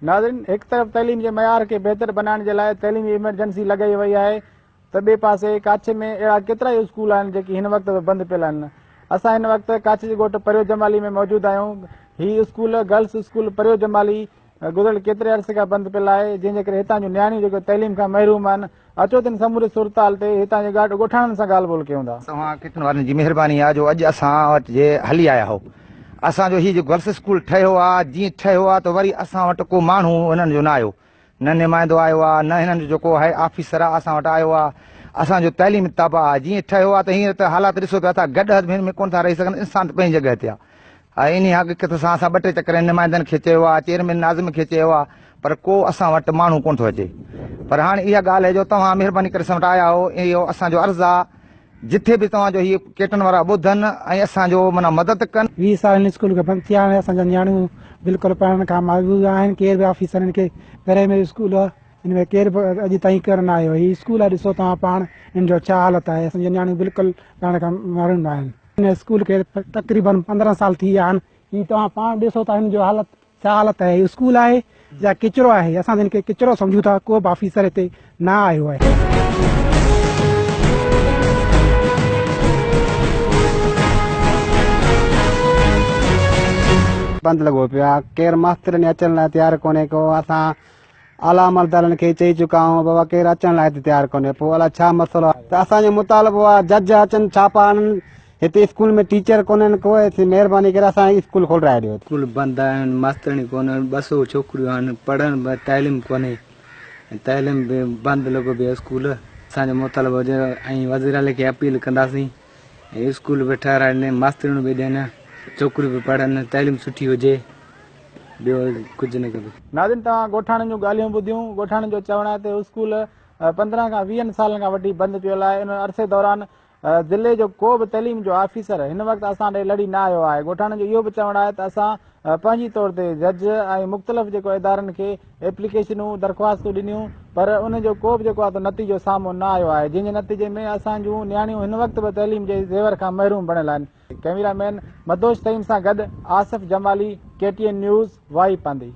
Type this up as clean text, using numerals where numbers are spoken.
ناظرين هڪ طرف تعليم جي معيار کي بهتر بنائڻ جي لاء تعليمي ايمرجنسي لڳائي وئي آهي ته ٻئي پاسي ڪاڇي ۾ اهڙا ڪيترائي اسڪول آهن جيڪي هن وقت به بند پيل آهن. اسان هن وقت ڪاڇي جي ڳوٺ پريو جمالي ۾ موجود آهيون. هي اسڪول گرلس اسڪول پريو جمالي گذريل ڪيتري عرصي کان بند پيل آهي جنهن جي ڪري هتان جون نياڻيون جيڪو تعليم کان محروم آهن. اچو ته ان سموري صورتحال تي هتان جي ڳوٺاڻن سان ڳالهه ٻولهه ڪيون ٿا. توهان ڪيٽن وارن جي مهرباني آ جو اڄ اسان وٽ جي هلي آيا هو. اسان جو هي جو گرلس اسڪول ٺهيو آ جيئن ٺهيو آ ته وري اسان وٽ ڪو ماڻهو هنن جو نه آيو نه نمائندو آيو آ نه هنن جو جيڪو آهي آفيسر آ اسان وٽ آيو آ. اسان جو تعليم تباهه آ جيئن ٺهيو آ ته هينئر ته حالات ڏسو پيا ٿا گڏهه به هن ۾ ڪونه ٿا رهي سگهن انسان ته پنهنجي جڳهه تي آ. ۽ انهي حقيقت سان اسان ٻه ٽي چڪر هن نمائندن کي چيو آ، چيئرمين ناظم کي چيو آ، پر ڪو اسان وٽ ماڻهو ڪونه ٿو اچي. پر هاڻي اها ڳالهه آهي جو توهان مهرباني ڪري اسان وٽ آيا آهو، اهو اسان جو عرض آ، جٿي به توهان جو هي ڪيٽن وارا ٻڌن ۽ اسان جو معنيٰ مدد ڪن. 20 سال هن اسڪول کي بند ٿيا آهن، اسان جا نياڻيون بلڪل پڙهڻ کان محروم آهن، ڪير به آفيسرن کي پرائمري اسڪول هن ۾ ڪير به اڄ تائين ڪير نه آيو، هي اسڪول آهي ڏسو توهان پاڻ هن جو ڇا حالت آهي، اسان جون نياڻيون بلڪل پڙهڻ کان محروم آهن. هن اسڪول کي تقريبن 15 سال ٿي ويا آهن، هي توهان پاڻ ڏسو ٿا هن جو حالت ڇا حالت آهي، هي اسڪول آهي يا ڪچرو آهي، اسان ته هن کي ڪچرو سمجهون ٿا، ڪو به آفيسر هتي نه آيو آهي. بند لڳو پيو آهي، ڪير ماسترن اچڻ لاء تيار ڪونهي ڪو، اسان اعليٰ عملدارن کي چئي چڪا آهيون بابا ڪير اچڻ لاء هتي تيار ڪونهي پوء الاء ڇا مسئلو آهي ته اسان جو مطالبو آهي جج اچن ڇاپا هڻن هتي اسڪول ۾ ٽيچر ڪونهن ڪو مهرباني ڪري اسان کي اسڪول کولرائي ڏيو. اسڪول بند آهن ماسترڻي ڪونهن 200 ڇوڪريون آهن پڙهڻ به تعليم ڪونهي ۽ تعليم به بند لڳو پيو اسڪول اسان جو مطالبو هجي ۽ وزير اعلي کي اپيل ڪنداسين ۽ اسڪول به ٺهرائي ڏين ماسترڻيون به ڏين ڇوڪريون به پڙهن تعليم سٺي هجي. ٻيو ڪجهه نه کپي. ناظرين توهان ڳوٺاڻن جون ڳالهيون ٻڌيون، ڳوٺاڻن جو چوڻ آهي ته اسڪول 15 کان ويهن سالن کان وٺي بند پيل آهي، ان عرصي دوران ضلعي جو ڪو به تعليم جو آفيسر هن وقت اسان ڏي لڙي نه آيو آهي، ڳوٺاڻن جو اهو به چوڻ آهي ته اسان پنهنجي طور تي جج ۽ مختلف جيڪو ادارن کي ايپليڪيشنون درخواستون ڏنيون پر ان جو ڪو به جيڪو آهي نتيجو سامهون نه آيو آهي، جنهن جي نتيجي ۾ اسان جون نياڻيون هن وقت به تعليم جي زيور کان محروم بڻيل آهن. ڪئميرا مين مدهوش فهيم سان گڏ Asif Jamali, K T N news, Wahi Pandhi.